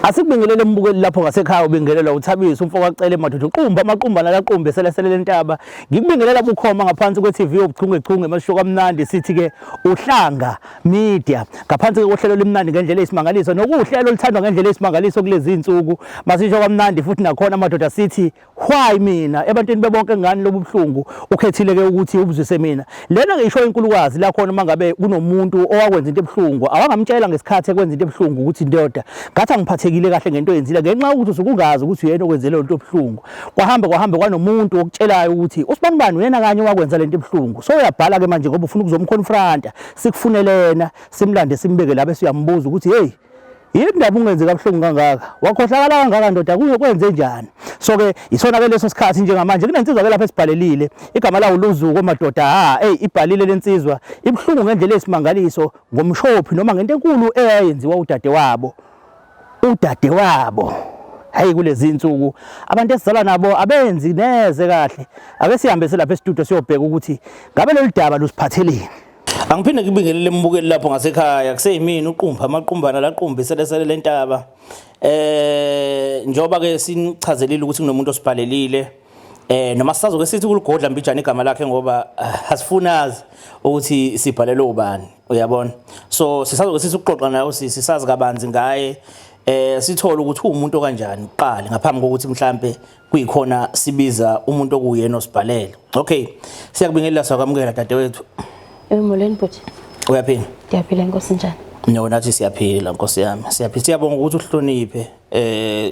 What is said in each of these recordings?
Asikubingelele mbukeli lapho ngasekhaya, ubingelelwa uThabiso umfo kaCele madoda, uqumba amaqumbana laqumbe seleselele entaba. Ngikubingelela bukhoma ngaphansi kwe-TV yobuchungechunge emasho kamnandi, sithi ke Uhlanga Media, ngaphansi kohlelo limnandi ngendlela eyisimangaliso nokuhlelo oluthandwa ngendlela eyisimangaliso kulezi insuku. Masisho kamnandi futhi nakhona madoda, sithi why mina ebantwini bebonke ngani lobu buhlungu ukhethile ke ukuthi ubuzwise mina. Lena ngisho inkulukazi la khona, uma ngabe kunomuntu owakwenza into ebuhlungu awangamtshela ngesikhathi ekwenza into ebuhlungu ukuthi ndoda, ngathi angiphathekile kahle ngento oyenzile, ngenxa yokuthi usuke ungazi ukuthi uyena okwenze leyo nto ebuhlungu. Kwahamba kwahamba kwanomuntu okutshelayo ukuthi usibanibani uyena kanye owakwenza lento ebuhlungu. So uyabhala ke manje ngoba ufuna ukuzomconfronta, sikufunele yena, simlande, simbeke la, bese uyambuza ukuthi hey, yini ndaba ungenze kabuhlungu kangaka, wakhohlakala kangaka ndoda, kwenze njani? So ke isona ke leso sikhathi njengamanje kunensizwa ke lapha esibhalelile, igama lawo Luzuko madoda. Ha, hey, ibhalile lensizwa, ibuhlungu ngendlela eyisimangaliso ngomshophi noma ngento enkulu eyayenziwa udadewabo. Udadewabo, hayi, kulezi insuku abantu esizalwa nabo abenzi neze kahle. Ake sihambe silapha e-studio siyobheka ukuthi ngabe lolu daba lusiphatheleni. Angiphinde ngibingelele embukeli lapho ngasekhaya, kuseyimina uqumba amaqumbana laqumba iselesele lentaba. Njoba ke sinichazelile ukuthi kunomuntu osibhalelile, noma sisazoke sithi kuligodla mbijana igama lakhe ngoba asifunazi ukuthi sibhalelwe ubani, uyabona. So sisazoke sithi ukuxoxa naye usisi, sazi kabanzi ngaye, sithole ukuthi uwumuntu okanjani kuqala ngaphambi kokuthi mhlambe kuyikhona sibiza umuntu okuyena osibhalele. Okay, siyakubingelela, siyakwamukela dadewethu. Molweni bhuti. Uyaphila? Ndiyaphila, inkosi, njani? No, nathi siyaphila nkosi yami, siyaphila. Siyabonga ukuthi uhloniphe.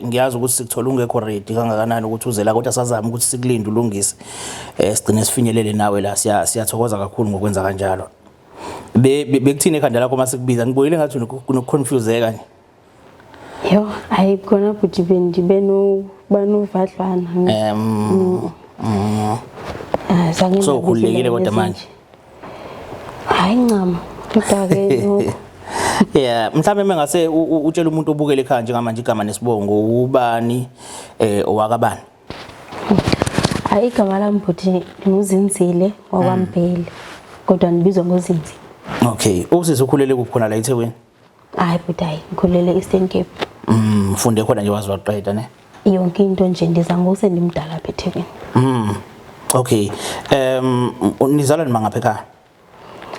Ngiyazi ukuthi sikuthola ungekho ready kangakanani ukuthi uze la, kodwa sazama ukuthi sikulinde ulungise, sigcine sifinyelele nawe la. Siyathokoza kakhulu ngokwenza kanjalo. Bekuthini ekhanda lakho masikubiza? Ngibuyile ngathi unokuconfuseka nje. Yho, hayi khona bhuti, bendibe banovadlwana. Ah, zange. So ukhululekile kodwa manje? Hayi ncam, kodwa ke nokho. Yeah, mhlawumbe mengase utshela umuntu obukele ekhaya njengamanje igama nesibongo, ubani, owakabani? Hayi, igama lami bhuti nguZinzile wakwaMbhele, kodwa ndibizwa ngoZinzi. Okay, usisi ukhulele kuphi, khona la eThekwini? Hayi bhuti, hayi, ngikhulele Eastern Cape. Ufunde khona nje wazi waqeda, ne? Yonke into nje, ndiza ngoku sendimdala apha eThekwini. Okay. Nizalwa nibangaphi ekhaya?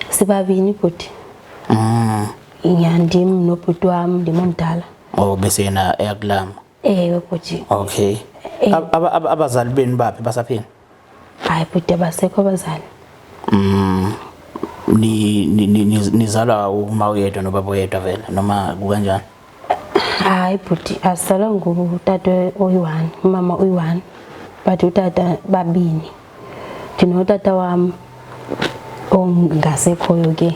Sibabini bhuti. Ndim nobhuti wami, ndim omdala. Oh, bese yena eyakulama. Ewe bhuti. Okay. Abazali benu baphi, basaphila? Hayi bhuti, abasekho abazali. Ni nizalwa uma uyedwa nobaba oyedwa vele noma kukanjani? Hayi bhuti, asizalwa ngutata oyi-one, umama uyi-one, but utata babini. Ndinotata wam ongasekhoyo ke,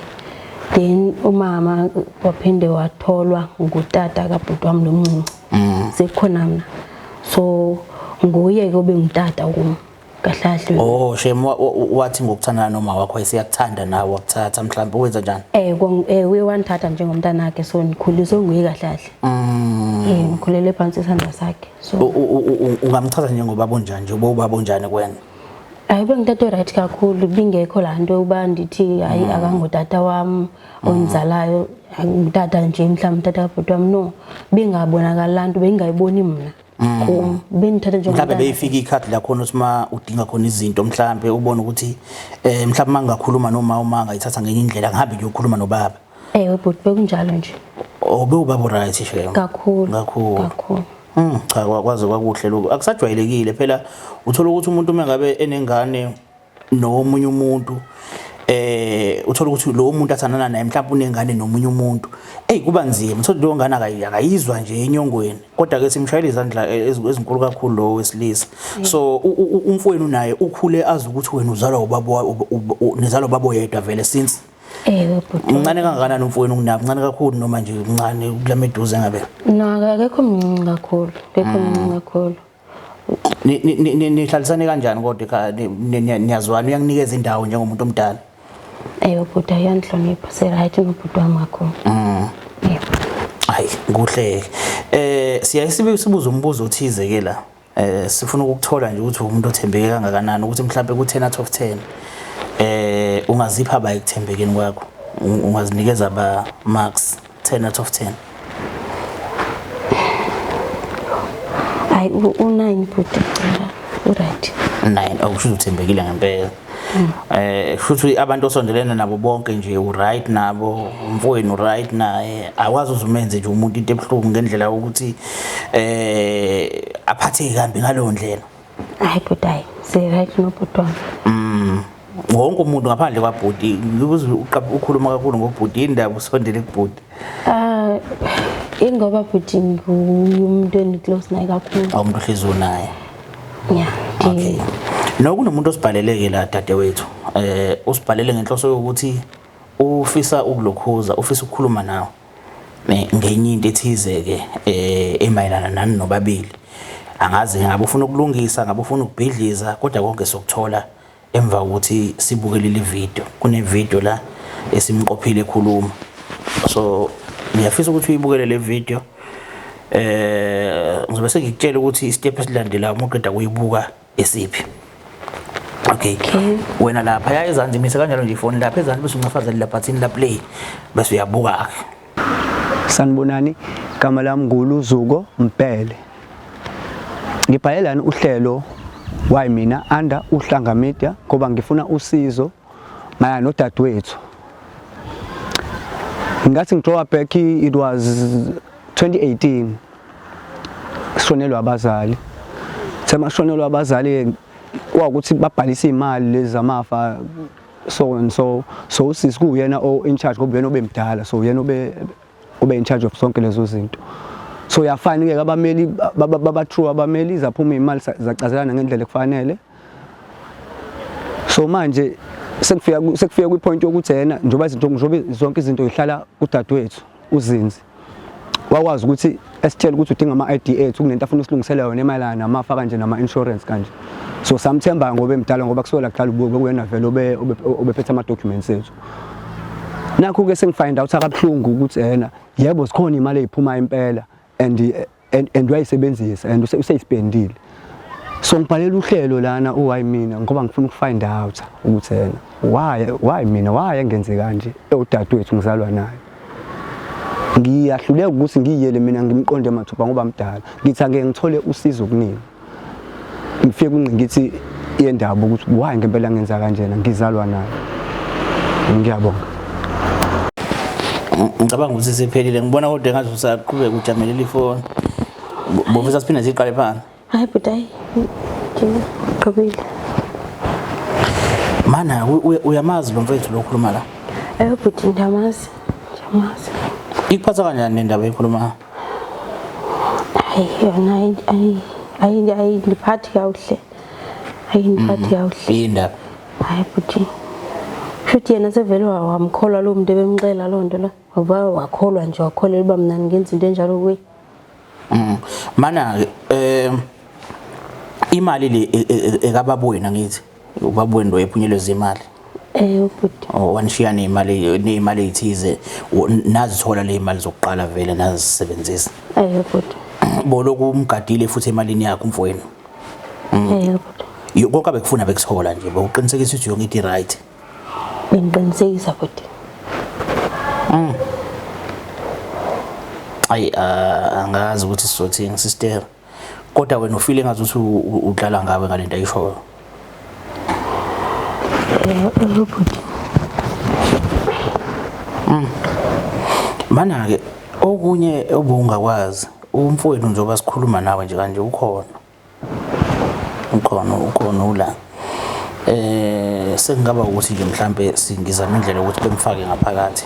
then umama waphinde watholwa ngutata kabhuti wam lo mncinci, sekukhona mna, so nguye ke obe ngutata kum kahle kahle. Oh shem, wathi ngokuthandana noma wakho wayesiyakuthanda nawe, wakuthatha mhlawumbe, wenza njani? Uye wandithatha njengomntanakhe, so ndikhuliswe nguye kahle kahle. Ngikhulele phantsi isandla sakhe, so Ungamchaza njengobaba onjani nje, ubaba onjani kuwena? Hayi, bengutata o-right kakhulu, bingekho laa nto yokuba ndithi hayi, akangotata wam ondizalayo, ngutata nje mhlawumbi utata kabhuti wam. No, bingabonakali laa nto, bengingayiboni mna kum, bendithatha Mhlawumbe njengomntana. Beyifika ikhadi lakhona ukuthi uma udinga khona izinto, mhlawumbe ubone ukuthi mhlawumbe uma ngingakhuluma noma uma ngayithatha ngenye indlela, ngihambe ngiyokhuluma nobaba? Ewe bhuti, bekunjalo nje. Oh, bewubaba right shem. Kakhulu. Kakhulu. Kakhulu. Cha, kwaze kwakuhle lokho. Akusajwayelekile phela, uthola ukuthi umuntu uma ngabe enengane nomunye umuntu, uthola ukuthi lo muntu athandana naye mhlawumbe unengane nomunye umuntu. Ey, kuba nzima. Uthola leyo ngane akayizwa nje enyongweni. Kodwa ke simshayela izandla ezinkulu kakhulu lo wesilisa. So umfowenu naye ukhule azi ukuthi wena uzalwa ubaba nizalwa ubaba oyedwa vele since? Ewe bhuti. Mncane kangakanani umfowenu kunabo? Mncane kakhulu noma nje mncane kulameduze ngabe? No, akekho mncinci kakhulu, akekho mncinci kakhulu. Nihlalisane kanjani kodwa ekhaya? Niyazwana? Uyakunikeza indawo njengomuntu omdala? Ewe bhuti, ayandihlonipha, si-right nobhuti wami kakhulu. Yebo. Hayi, kuhle. Siyaye sibe sibuza umbuzo othize ke la. Sifuna ukukuthola nje ukuthi umuntu othembeke kangakanani, ukuthi mhlawumbe ku 10 out of 10 ungazipha ba ekuthembekeni kwakho? Ungazinikeza ba marks 10 out of 10? Hayi, u-9 bhuti, u-right. 9, okusho ukuthi uthembekile ngempela. Futhi abantu osondelene nabo bonke nje u-right nabo, umfowenu u-right naye, akwazi uzumenze nje umuntu into ebuhlungu ngendlela yokuthi aphatheke kambi ngaleyo ndlela. Hayi bhuti, hayi, si-right nobhuti wami. Wonke umuntu ngaphandle kwabhuti, ngikuze ukhuluma kakhulu ngobhuti, indaba usondele kubhuti. Ah, ingoba bhuti ngumuntu endi-close naye kakhulu. Awumuntu ohlezi unaye. Yeah. Okay. Nokunomuntu osibhaleleke la dadewethu. Usibhalele ngenhloso yokuthi ufisa ukulokhuza, ufisa ukukhuluma nawe ngenye into ethize ke emayelana nani nobabili. Angazi ngabe ufuna ukulungisa, ngabe ufuna ukubhidliza, kodwa konke sokuthola emva kokuthi sibukele le video. Kune video la esimqophile ekhuluma. So ngiyafisa ukuthi uyibukele le video. Ngizobe sengikutshela ukuthi i-step esilandelayo uma uqeda kuyibuka esiphi. Okay. Wena lapha ya ezansi imise kanjalo nje ifoni lapha ezansi bese uncafazela la button la play bese uyabuka ke. Sanibonani, igama lami nguLuzuko Mbhele. Ngibhalelani uhlelo Why Mina under Uhlanga Media ngoba ngifuna usizo mayelana nodadewethu. Ngathi ngi-draw back, it was 2018, sishonelwa abazali. Thema shonelwa abazali kwawukuthi babhalisa imali lezi zamafa, so and so. So usisi kuwuyena o in charge ngoba uyena obemdala, so uyena obe in charge of zonke lezo zinto. So yafani ke abameli baba true, abameli zaphuma imali, zacazelana ngendlela ekufanele. So manje sekufika kwi-point yokuthi yena njengoba izinto, njengoba zonke izinto zihlala kudadewethu uZinzi, wakwazi ukuthi esitshele ukuthi udinga ama-ID ethu, kunento afuna usilungisela yona emayelana namafa kanje nama-insurance kanje. So samthemba ngoba emdala, ngoba kusukela kudala bekuyena vele obephethe ama-documents ethu. Nakho-ke sengi-find out akabuhlungu ukuthi ena yebo zikhona iy'mali ey'phuma impela and uyayisebenzisa and useyispendile. So ngibhalela uhlelo lana u-Why Mina ngoba ngifuna uku-find out ukuthi yena why mina, why engenze kanje ewudadewethu ngizalwa naye. Ngiyahluleka ukuthi ngiyiyele mina ngimqonde mathupha ngoba mdala. Ngithi angeke ngithole usizo kunini, ngifike kungqikithi yendaba ukuthi why ngempela ngenza kanjena, ngizalwa naye. Ngiyabonga. Ngicabanga ukuthi siphelile, ngibona kodwa engathi usaqhubeka ujamelela ifoni. Bofisa siphinde siqale phansi. Hayi bhuti, hayi, ngiqhubile. Mana uyamazi lo mfethu lo okhuluma la? Ewe bhuti, ndiyamazi, ndiyamazi. Ikuphatha kanjani le ndaba ekhuluma? Hayi yona ayi ayindiphathi kakuhle, ayindiphathi kakuhle. Indaba. Hayi bhuti, shuthi yena sevele wamkholwa loo muntu ebemxela loo nto lo, ngoba wakholwa nje, wakholelwa uba mna ndingenza into enjalo kuye. Mana imali le ekababwena, ngithi ubabweni lo ephunyelwe imali. Ewe bhuti. Oh, wanishiya nemali ezithize, nazithola le imali zokuqala vele nazisebenzisa. Ewe bhuti. Boloku umgadile futhi emalini yakho umfowenu. Ewe bhuti. Konke abekufuna bekuthola nje, bekuqinisekisa ukuthi yonke into i-right. Bengiqinisekisa bhuti. Ayi, angazi ukuthi sizothini sister. Kodwa wena ufile ngathi ukuthi udlala ngawe ngalento ayishoyo. Ewe bhuti. Mana ke okunye obungakwazi, umfowenu njengoba sikhuluma nawe nje kanje ukhona. Ukhona, ukhona ula. Sekungaba ukuthi nje mhlambe singizama indlela yokuthi bemfake ngaphakathi.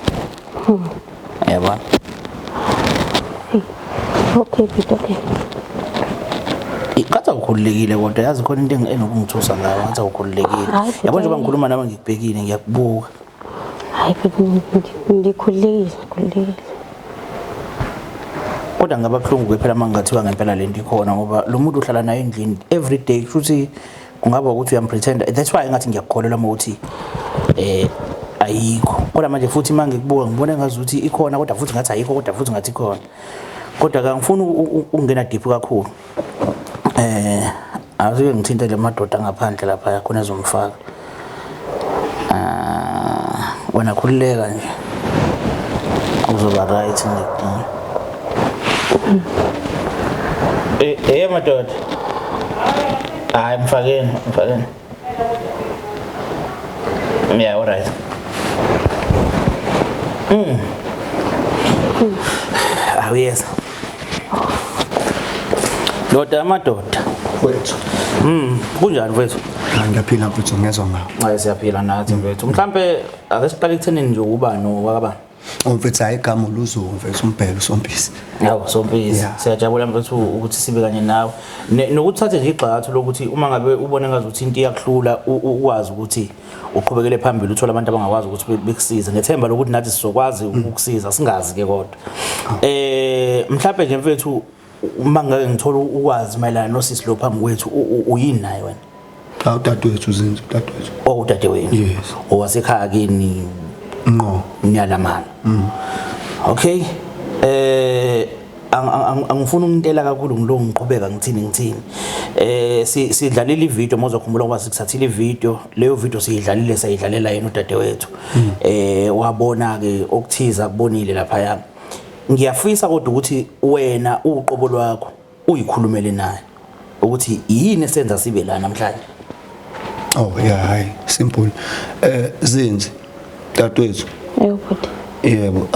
Yabona? Okay bhuti, okay. Ngathi awukhululekile kodwa yazi khona into enokungithusa ngayo, ngathi awukhululekile. Hayi, bhuti, Yabo njengoba hayi. ngikhuluma nawe ngikubhekile, ngiyakubuka. Hayi bhuti, ndikhululekile, ndikhululekile. Kodwa ngaba buhlungu ke phela mangathiwa ngempela lento ikhona, ngoba lo muntu uhlala naye endlini every day, futhi kungaba ukuthi uyam-pretend. That's why ngathi ngiyakukholelwa uma uthi ayikho. Kodwa manje futhi mangikubuka ngibona ngazuthi ikhona, kodwa futhi ngathi ayikho, kodwa futhi ngathi ikhona. Kodwa ke angifuni ukungena deep kakhulu. Awuke ngithinte le madoda ngaphandle lapha khona ezomfaka. Ah, wena khululeka nje. Uzoba right nje. Eh madoda. Hayi mfakeni, mfakeni. Yeah, all right. Awuyeza. Ndoda amadoda. Wethu. Kunjani mfethu? Hayi ngiyaphila mfethu ngiyezwa ngawo. Hayi siyaphila nathi mfethu. Mhlambe ake siqale ekuthenini nje ukuba no wakabani. Mfethu hayi igama uluzuko mfethu umbhelo uSompisi. Yawu Sompisi. Yeah. Siyajabula mfethu ukuthi sibe kanye nawe. Nokuthi uthathe nje igxathu lokuthi uma ngabe ubone ngazuthi into iyakuhlula ukwazi ukuthi uqhubekele phambili uthole abantu abangakwazi ukuthi bekusize ngethemba lokuthi nathi sizokwazi ukukusiza singazi ke kodwa. Mhlambe nje mfethu uma ngake ngithola ukwazi mayelana nosisi lo phambi kwethu uyini naye wena? Hawu dadewethu Zinzi dadewethu. Oh udadewenu. Yes. Owasekhaya kini Ngqo. niyalamana. Okay. Angifuni ukuntela kakhulu ngilo ngiqhubeka ngithini. Sidlalile ivideo mawuzokhumbula ngoba sikuthathile ivideo, leyo video siyidlalile sayidlalela yena udadewethu. Wabona ke okuthiza kubonile lapha yami. Ngiyafisa kodwa ukuthi wena uqobo lwakho uyikhulumele naye ukuthi yini esenza sibe la namhlanje. Oh yeah, hayi simple. Zinzi dadewethu. Yebo bhuti. Yebo,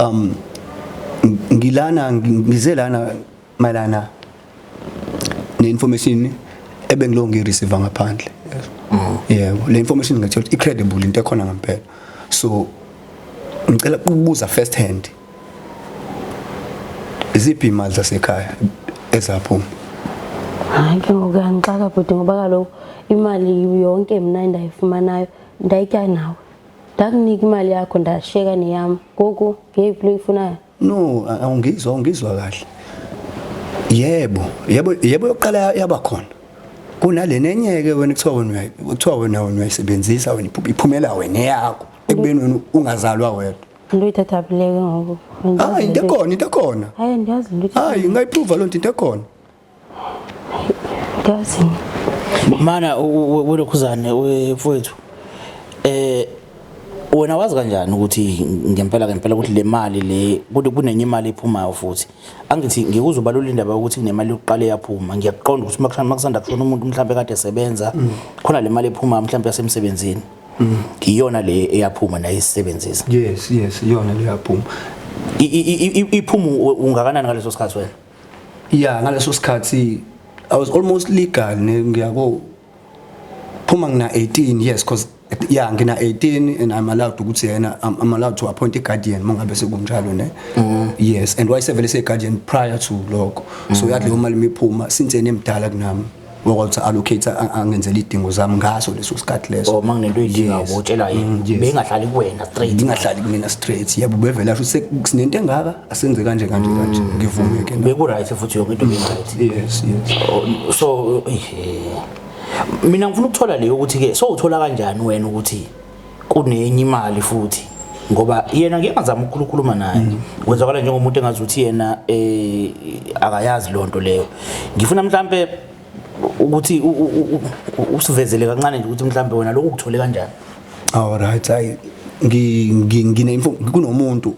ngilana ngize lana mayelana ne-information ebengilo ngireceive ngaphandle. Yebo, le information ngithola ukuthi i-credible into ekhona ngempela. So ngicela ukubuza first hand. Iziphi imali zasekhaya ezaphuma? Hayi ke ngoku uyandixaka bhuti ngoba kaloku imali yonke mna endayifumanayo ndayitya nawe. Ndakunika imali yakho ndashiyeka neyam. Ngoku ngeyiphi le uyifunayo? No, awungizwa kahle. Yebo, yebo, yebo yokuqala yaba khona. Kunale nenye ke wena kuthiwa wena kuthiwa wena uyayisebenzisa wena iphumela wena eyakho ekubeni wena ungazalwa wedwa. Into oyithatha phi ke ngoku? Hayi into ekhona, into ekhona. Hayi ndiyazi into. Hayi ngayiprove loo nto into ekhona. Ndiyazi. Mana welokhuzane wemfowethu. Wena wazi kanjani ukuthi ngempela ngempela ukuthi le mali le kunenye imali ephumayo futhi? Angithi ngikuze ubalula indaba yokuthi kunemali yokuqala eyaphuma. Ngiyaqonda ukuthi makusanda kushona umuntu mhlawumbe kade esebenza khona le mali ephumayo mhlawumbe yasemsebenzini. Iyona le eyaphuma nayo isebenzisa. Yes, yes, iyona le yaphuma. Iphuma ungakanani ngaleso sikhathi wena? Yeah, ngaleso sikhathi I was almost legal ngiyako phuma ngina 18 years cause yeah ngina 18 and I'm allowed ukuthi yena I'm allowed to appoint a guardian mangabe sekunjalo ne. Yes, and wayesevele se guardian prior to lokho. So yathi leyo mali miphuma since yena emdala kunami wakwazi allocate angenzela idingo zami ngaso leso sikhathi leso. Oh manginento oyidinga Yes. ubotshela yena. Yes. Bengahlali kuwena straight. Ngingahlali kumina straight. Yebo bevela asho sinento engaka asenze kanje kanje kanje ngivume ke. Beku right futhi yonke into beyi right. Yes, yes. So mina ngifuna ukuthola leyo ukuthi ke so uthola kanjani wena ukuthi kunenye imali futhi ngoba yena ngeke ngazama ukukhuluma naye kwenzakala njengomuntu engazuthi yena akayazi lonto leyo. Ngifuna mhlambe ukuthi usivezele kancane nje ukuthi mhlambe wena lokhu ukuthole kanjani. All right, hayi ngine info kunomuntu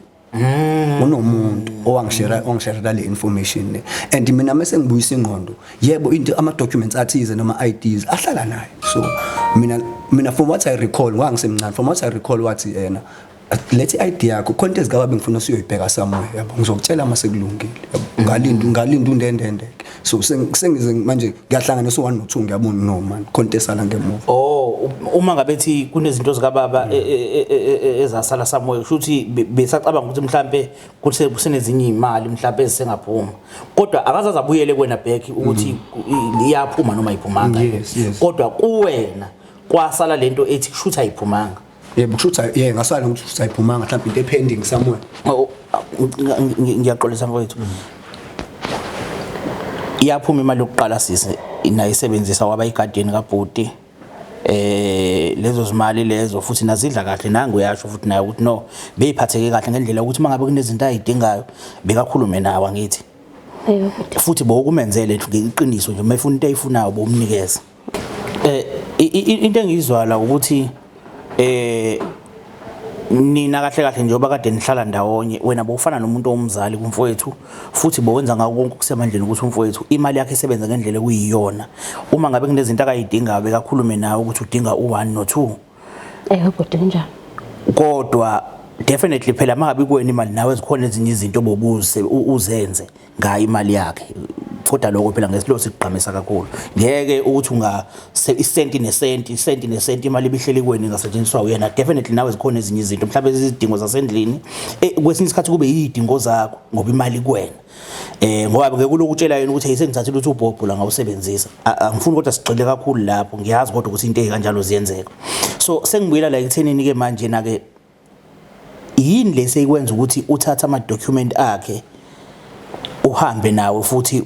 unomuntu owangishare le information le and mina mase ngibuyisa ingqondo yebo into ama documents athize noma IDs ahlala naye. So mina from what I recall ngangisemncane, from what I recall wathi yena lethi ID yakho khona into ezikaba bengifuna siyoyibheka somewhere yabo ngizokutshela mase kulungile yabo ngalinda undendende. So sengize manje ngiyahlanganisa u1 no2 ngiyabona no man khona into esala ngemuva. Oh uma ngabe thi kunezinto zikababa ezasala somewhere kusho ukuthi besacabanga ukuthi mhlambe kusenezinye imali mhlambe ezisengaphuma kodwa akazaze abuyele kuwena back ukuthi iyaphuma noma ayiphumanga. Yes, yes. Kodwa kuwena kwasala lento ethi kusho ukuthi ayiphumanga. Yebo kusho ukuthi yeah ngasala ukuthi kusho ukuthi ayiphumanga mhlawumbe into epending somewhere. Ngiyaxolisa mfowethu. Iyaphuma imali yokuqala sisi nayisebenzisa waba igadeni kaBhuti. Lezo zimali lezo futhi nazidla kahle nangu uyasho futhi naye ukuthi no beyiphatheke kahle ngendlela ukuthi mangabe kunezinto ayidingayo bekakhulume nawe angithi. Yebo bhuti. Futhi bokumenzele iqiniso nje mayifuna into ayifunayo bomnikeza. Into engiyizwala ukuthi Nina kahle kahle njengoba kade nihlala ndawonye, wena bowufana nomuntu owumzali kumfowethu futhi bowenza ngako konke okusemandleni ukuthi umfowethu imali yakhe isebenze ngendlela ekuyiyona. Uma ngabe kunezinto akayidingayo bekakhulume nawe ukuthi udinga u-1 no-2. Ewe bhuti kunjalo. Kodwa definitely phela mangabe kuwena imali nawe zikhona ezinye izinto obobuze uzenze ngayo imali yakhe. Kodwa lokho phela ngesilo sikugqamisa kakhulu. Ngeke ukuthi unga isenti nesenti, isenti nesenti imali ibihleli kuwena ingasetshenziswa uyena. Definitely nawe zikhona ezinye izinto mhlawumbe izidingo zasendlini. Kwesinye isikhathi kube yidingo zakho ngoba imali kuwena. Ngoba ngeke ulokhu utshela yena ukuthi hey sengithathile ukuthi ubhobho la ngawusebenzisa. Angifuni kodwa sigxile kakhulu lapho, ngiyazi kodwa ukuthi into ezikanjalo ziyenzeka. So sengibuyela la ekuthenini ke manje na ke yini le seyikwenza ukuthi uthathe ama document akhe uhambe nawe futhi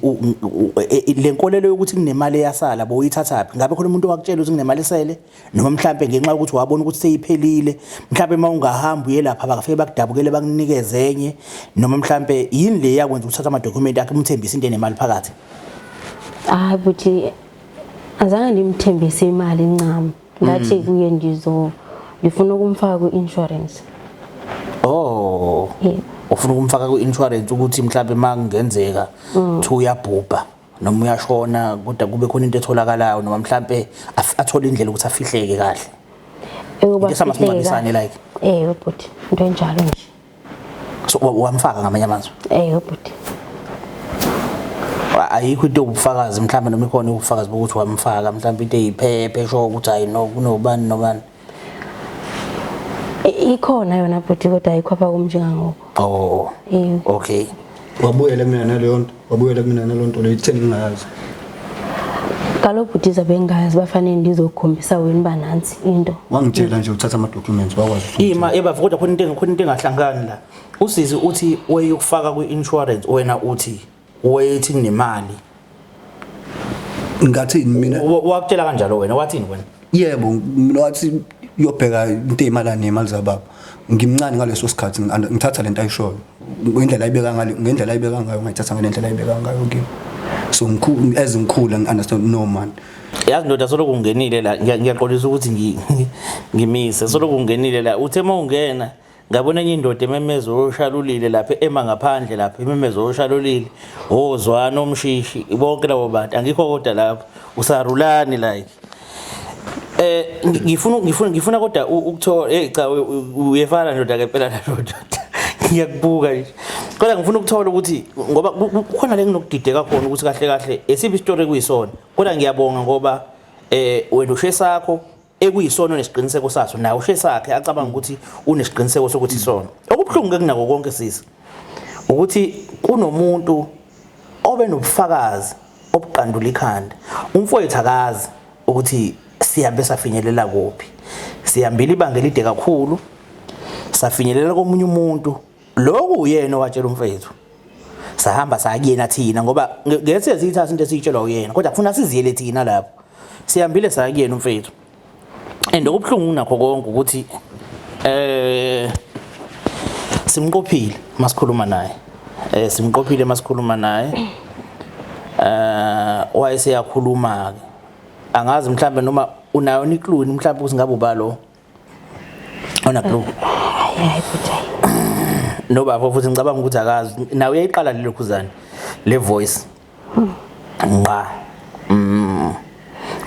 le nkolelo yokuthi kunemali eyasala bowuyithathaphi? Ngabe khona umuntu owakutshela ukuthi kunemali esele, noma mhlambe ngenxa yokuthi wabona ukuthi seyiphelile, mhlambe uma ungahamba uye lapha bakafike bakudabukele bakunikeze enye, noma mhlambe yini le yakwenza uthatha ama document akhe umthembise into enemali phakathi? Hayi buthi, azange ndimthembise imali ncam. Ngathi kuye ndifuna ukumfaka kwi-insurance. Oh. Yebo. Ufuna ukumfaka kwi-insurance ukuthi mhlambe makungenzeka thi uyabhubha noma uyashona kodwa kube khona into etholakalayo, noma mhlambe athole indlela ukuthi afihleke kahle. Ewe, Into esamasingcwabisane like. Ewe bhuti, into enjalo nje. So wamfaka ngamanye amazwi? Ewe bhuti. Ayikho into yobufakazi mhlambe, noma ikhona ubufakazi bokuthi wamfaka mhlambe into eyiphepha esho ukuthi hayi no kunobani nobani? Ikhona yona bhuti, kodwa ayikho apha kum njengangoku. Oh. Ewe. Okay. Wabuyela kumina naleyo nto, wabuyela kumina naleyo nto leyo itheni ngingayazi. Kaloku bhuti zabe ngingayazi, bafanele ndizokukhombisa wena uba nantsi into. Wangitshela nje uthatha ama documents wakwazi ukuthi Ima eba kodwa khona into engahlangani la. Usisi uthi weyokufaka kwi-insurance, wena uthi weyithi kunemali. Ngathi mina Wakutshela kanjalo wena, wathini wena? Yebo, mina wathi uyobheka into eyimali nemali zababa. Ngimncane ngaleso sikhathi, ngithatha lento ayishoyo. Ngendlela ayibeka ngale, ngendlela ayibeka ngayo ngayithatha ngendlela ayibeka ngayo kimi. So ngikhulu as ngikhula ngi-understand no man. Yazi ndoda, soloko ungenile la, ngiyaxolisa ukuthi ngimise. Soloko ungenile la, uthe uma ungena ngabona enye indoda ememeza oshalulile lapha, ema ngaphandle lapha ememeza oshalulile, ozwana omshishi bonke labo bantu angikho, kodwa lapho usarulani like ngifuna kodwa ukuthola cha uyefana ndoda ke phela la ndoda, ngiyakubuka nje, kodwa ngifuna ukuthola ukuthi ngoba kukhona le nginokudideka khona ukuthi kahle kahle esiphi isitori kuyisona. Kodwa ngiyabonga ngoba wena ushe sakho ekuyisona nesiqiniseko saso, nawe ushe sakhe acabanga ukuthi unesiqiniseko sokuthi isona. Okubuhlungu ke kunako konke sisi ukuthi kunomuntu obe nobufakazi obuqandula ikhanda. Umfowethu akazi ukuthi sihambe safinyelela kuphi, sihambile ibanga elide kakhulu safinyelela komunye umuntu. Lokhu uyena owatshela umfethu, sahamba sakuyena thina ngoba ngeke siyithatha into esiyitshelwa uyena, kodwa kufuna siziyele thina lapho. Sihambile sakuyena umfethu, and okubuhlungu kunakho konke ukuthi simqophile masikhuluma naye, simqophile masikhuluma naye, wayeseyakhuluma ke. Angazi mhlambe noma unayo ni-clue mhlambe ukuthi ngabe ubalo ona clue? Hayi bhuti, hayi. Nobaba futhi ngicabanga ukuthi akazi nawe, uyayiqala lelo khuzane le voice nqa.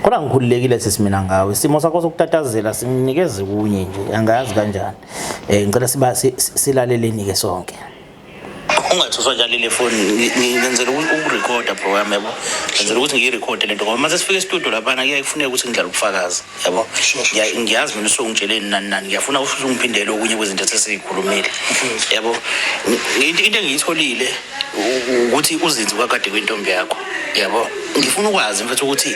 Kodwa ngikhululekile sisi mina ngawe, isimo sakho sokutatazela singinikeze kunye nje, angazi kanjani. Ngicela siba silaleleni ke sonke. Ungathuswa njalo le phone, ngenzela ukurekhoda bro wami, yabo, ngenzela ukuthi ngiyirekhode lento ngoba mase sifika e-studio laphana kuyaye kufuneka ukuthi ngidlale ubufakazi, yabo. Ngiyazi mina usungitsheleni nani nani, ngiyafuna ukuthi ungiphindele okunye kwezinto esesiyikhulumile, yabo. Into engiyitholile ukuthi uzinzi kwakade kwintombi yakho, yabo. Ngifuna ukwazi mfethu ukuthi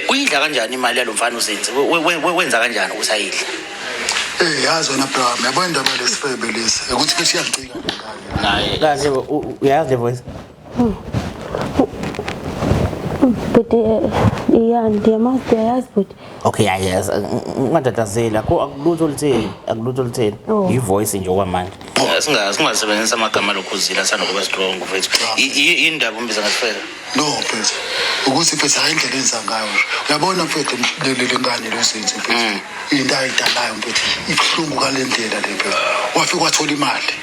uyidla kanjani imali yalo mfana uzinzi, wenza kanjani ukuthi ayidle? Eh yazi wena bra, yabo indaba lesifebe lesi ukuthi bese iyangicika ngane. Naye kahle, uyazi le voice? Bhuti ya ndiyamazi ndiyayazi bhuti. Okay, yayazi. Ungatatazeli, akho akulutho olutheni, akulutho olutheni. Oh. I-voice nje okwamanje. Singasebenzisa amagama lokhuzila sanokuba strong mfethu. Indaba umbiza ngasifela. No mfethu, ukuthi mfethu hayi indlela enza ngayo nje. Uyabona mfethu le ngane lo Zinzi mfethu. Into ayidalayo mfethu ibuhlungu kale ndlela le mfethu. Wafika wathola imali.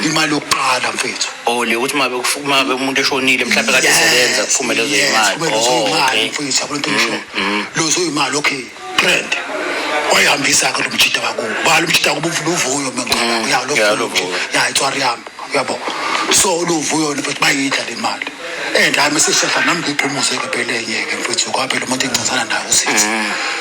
Imali yokuqala mfethu. Oh, le ukuthi mabe mabe umuntu eshonile mhlawumbe kade esebenza kuphume lezo imali. Kuphume lezo Oh, imali okay. mfethu yabona into engisho. Lezo imali okay. Trend. Wayihambisa ke lo mjita wakubo. Ba lo mjita wakubo luvuyo mengicabanga. Ya lo Ya, vuyo. Luvuyo. Ya itswari yami. Uyabo. So luvuyo mfethu bayidla le mali. And hayi mesishehla nami ngiphumuze ke phela enye ke mfethu ngoba phela umuntu encinzana naye uZinzi.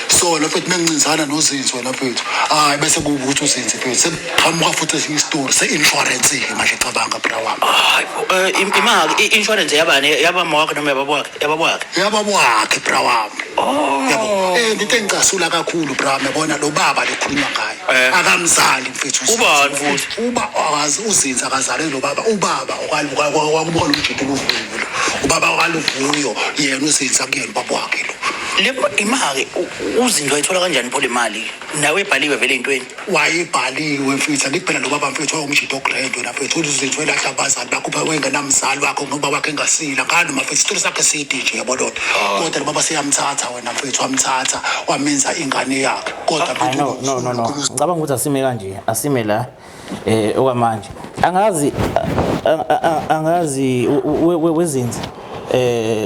So lo mfethu mengincinzana noZinzi wena mfethu. Hayi bese kuba ukuthi uZinzi mfethu sekuqhamuka futhi esinye isitori se-insurance ke manje cabanga bra wami. Hayi bo, imali i-insurance yabani yabama wakhe noma yababa wakhe yababa wakhe. Yababa wakhe bra wami. Oh. Yabo. Into engicasula kakhulu bra wami yabona lo baba lekhulunywa ngaye. Akamzali mfethu uZinzi. Ubani futhi? Uba akazi uZinzi akazali lo baba. Ubaba okaluka lo mjita luvuyo. Ubaba okaluvuyo yena uZinzi akuyena ubaba wakhe lo. Le imali uZinzi wayithola kanjani pho le mali? Nawe ebhaliwe vele entweni. Wayebhaliwe mfethu angithi phela lo baba mfethu wayengumjita ogrand wena mfethu uZinzi welahla abazali bakhe upha wengenamzali wakhe ngoba wakhe engasila ngani mfethu isitori sakhe side nje yabo lona. Kodwa lo baba seyamthatha wena mfethu wamthatha wamenza ingane yakhe. Kodwa Hayi, no no no no. Ngicabanga ukuthi asime kanje, asime la okwamanje. Angazi angazi wezinzi.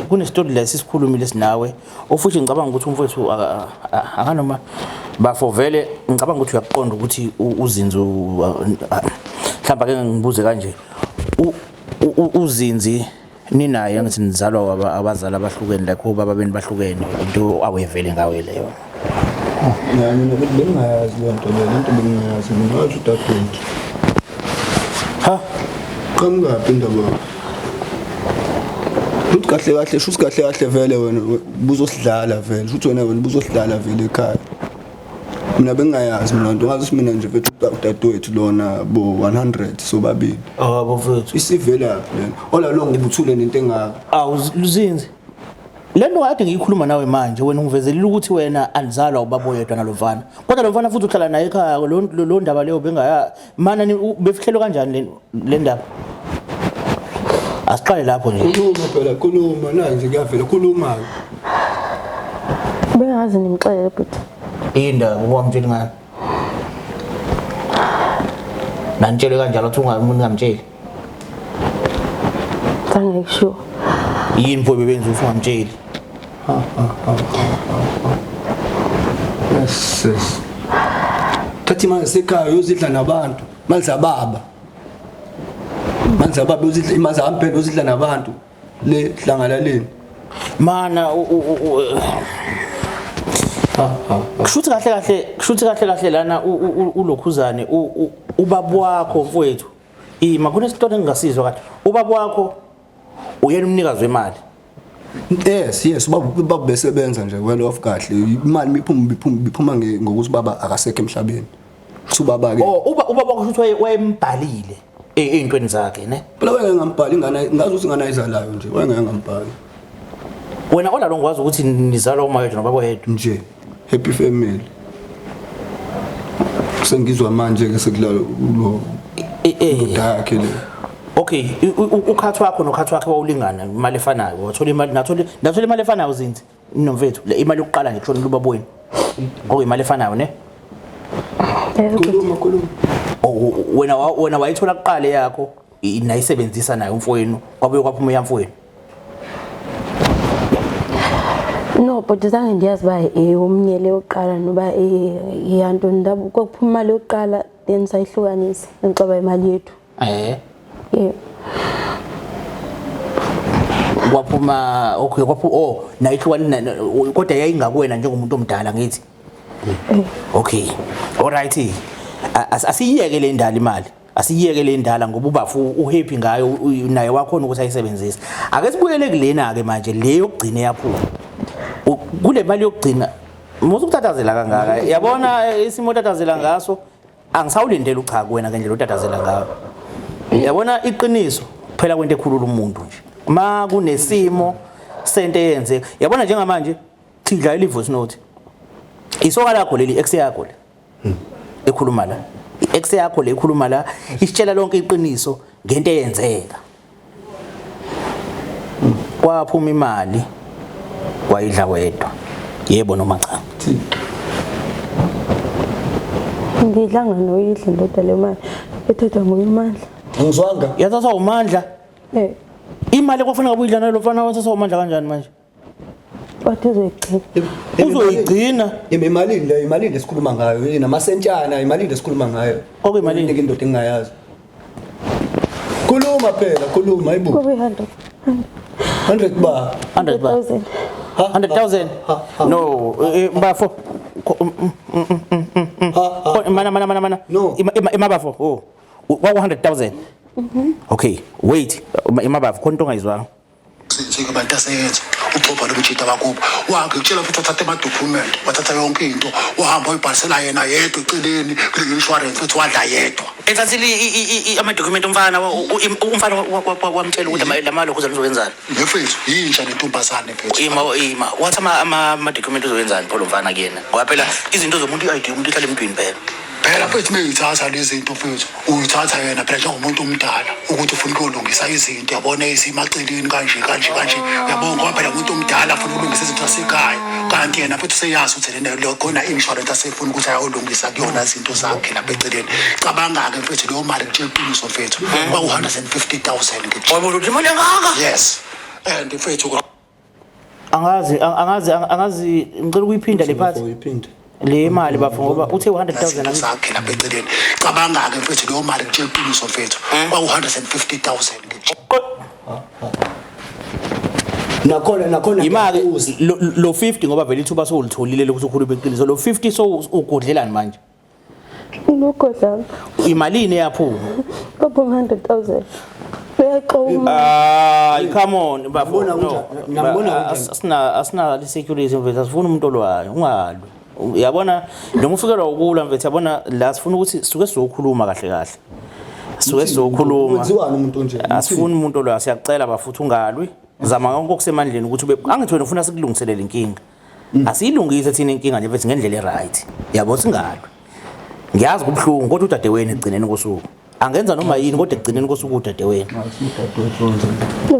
Kunestori la sisikhulumile sinawe. Ofuthi ngicabanga ukuthi umfowethu akanoma bafo vele ngicabanga ukuthi uyakuqonda ukuthi uZinzi mhlawumbe ake ngibuze kanje. uZinzi ninaye ngithi nizalwa abazali abahlukene like obaba beni bahlukene into awevele ngawe leyo. Ya mina bengingayazi leyo nto leyo, lento bengingayazi mina ngathi udadewethu. Ha? Qhamukaphi indaba? Uthi kahle kahle, shuthi kahle kahle vele wena buzosidlala vele, shuthi wena buzosidlala vele ekhaya. Mina bengingayazi mina nto, ngazi ukuthi mina nje mfethu udadewethu lona bo 100 sobabili. Oh bafethu. Isivelaphi lena? Ola lo ngibuthule nento engaka. Awu Luzinzi. Le nto kade ngiyikhuluma nawe manje wena ungivezelile ukuthi wena anizalwa ubaba oyedwa nalomfana. Kodwa lo mfana futhi uhlala naye ekhaya lo ndaba leyo bengaya mana befihlelwe kanjani le ndaba? Asiqale lapho nje. Khuluma phela khuluma nazi kuyavela khuluma. Bengazi nimxelele bhuti. Indaba uwamtshela ngani? Nanitshele kanjalo ukuthi ungamtsheli. Zange ngisho. Yini pho bebenza ukuthi ungamtsheli? Yes yes. Thatha imali sekhaya uyozidla nabantu, mali zababa. Mali zababa uyozidla imali zami uyozidla nabantu le hlangalaleni. Mana kushuthi kahle kahle, kushuthi kahle kahle lana ulokhuzane ubaba wakho mfowethu. Ima kunesitori engingasizwa kahle. Ubaba wakho uyena umnikazi wemali. Yes yes ubaba besebenza nje well off kahle. Imali iphuma ngokuthi ubaba akasekho emhlabeni. Ubaba ke. Oh ubaba wakho kushuthi wayembhalile ey'ntweni zakhe ne? Phela wayengeke ngambhali ingane, ngazi ukuthi ingane ayizalayo nje, wayengeke ngambhali. Wena olalo ngikwazi ukuthi nizalwa uma yedwa nobaba oyedwa nje. Happy family. Sengizwa manje ke sekulalo lo yakhe le. Okay, ukhathi wakho nokhathi wakhe wawulingana imali efanayo. Wathola imali nathola imali efanayo Zinzi nomfethu. Le imali yokuqala nje kushona ubaba wenu. Okuyimali efanayo ne? Khuluma khuluma. Wena wayithola kuqala yakho nayisebenzisa nayo umfowenu kwabuye kwaphuma uyamfowenu. No, but zange ndiyazi uba omnye le yokuqala noba yantoni ndaba kwakuphuma imali yokuqala then sayihlukanisa ngixaba imali yethu. Yeah. Kwaphuma okay kwaphuma oh nayihlukana kodwa yayingakuwena njengomuntu omdala ngithi. Okay. All right. Asiyeke le ndala imali. Asiyeke le ndala ngoba ubafu uhappy ngayo naye wakhona ukuthi ayisebenzise. Ake sibuyele kulena ke manje le yokugcina yaphuma. Kule mali yokugcina musu ukutatazela kangaka. Yabona isimo otatazela ngaso angisawulindele ucha kuwena ngendlela otatazela ngayo. Yabona iqiniso phela kwento ekhulula umuntu nje. Ma kunesimo sento eyenzeka. Yabona njengamanje thidla i voice note. Isoka lakho leli, ex yakho le ekhuluma la. I-ex yakho le ekhuluma la isitshela lonke iqiniso ngento eyenzeka. Kwaphuma imali wayidla wedwa. Yebo noma cha? Ngidlanga noyidla ndoda le mali ethathwa nguye uMandla. Angizwanga. Yathathwa uMandla. Eh. Imali kwafanele ngabe uyidla nalo mfana, wathathwa uMandla kanjani manje? Wathi uzoyigcina. Uzoyigcina. Imalini le, imalini esikhuluma ngayo? Namasentshana, imalini esikhuluma ngayo? Kwakuyimalini? Inike indoda engingayazi. Khuluma phela, khuluma hayibo. Kube 100. 100 ba. 100 ba. 000. 100,000. No, bafo. Mana mana mana mana. No. Ima bafo. Oh. Kwaku 100,000. Okay, wait. Ima bafo, khona into ongayizwanga. Sinzike abantu aseyenza uxoxa lo mjita wakubo wakhe kutshela futhi wathatha ama-document, wathatha yonke into, wahamba wayibhalisela yena yedwa eceleni kule insurance futhi wadla yedwa. Ethathile ama-document umfana, umfana wamtshela ukuthi la mali ukuze uzokwenzani. Mfethu, yintsha nentombazane mfethu. Ima ima. Wathi ama-document uzokwenzani pho lo mfana kuyena? Ngoba phela izinto zomuntu, i-ID umuntu ihlala emntwini phela. Phela mfethu, meyithatha lezi zinto mfethu, uyithatha yena phela njengomuntu omdala ukuthi ufuna ukuyolungisa izinto, yabona, ezisemaceleni kanje kanje kanje, yabo, ngoba phela umuntu omdala afuna ukulungisa izinto zasekhaya, kanti yena futhi useyazi ukuthi lena lo khona insurance asefuna ukuthi ayolungisa kuyona izinto zakhe lapha eceleni. Cabanga-ke mfethu, leyo mali, ngitshela iqiniso mfethu, kwaku-150 000 ngitshela. Wabona ukuthi imali engaka. Yes, and mfethu Angazi, angazi, angazi, ngicela ukuyiphinda le part. Uyiphinde. Le mali bafo, ngoba uthe 100,000. Izinto zakhe lapha eceleni. Cabanga-ke mfethu, leyo mali, ngitshela iqiniso mfethu, kwaku-150 000 ngitshela. Nakhona nakhona. Imali ngiyabuza. lo 50, ngoba vele ithuba sowulitholile lokuthi ukhulume iqiniso, lo 50 so ugodlelani manje? Ugodlana. Imalini eyaphuma? Kwaphuma 100,000. Uyaxoka. Hayi, come on bafo. Ngibona No. kunjani? Ngiyambona Ba- kunjani? Asina le security mfethu, asifuni umuntu olwayo, ungalwi. Uyabona noma ufikelwa ukulwa mfethu, yabona la sifuna ukuthi sisuke sizokhuluma kahle kahle, sisuke sizokhuluma. Kwenziwani umuntu onje? Asifuni umuntu olwayo, siyacela bafuthi ungalwi. Zama konke okusemandleni ukuthi ube angithi wena ufuna sikulungiselele inkinga. Asiyilungise thina inkinga nje mfethu ngendlela e-right, yabo, singalwi. Ngiyazi kubuhlungu, kodwa udadewenu ekugcineni kosuku angenza noma yini, kodwa ekugcineni kosuku udadewenu.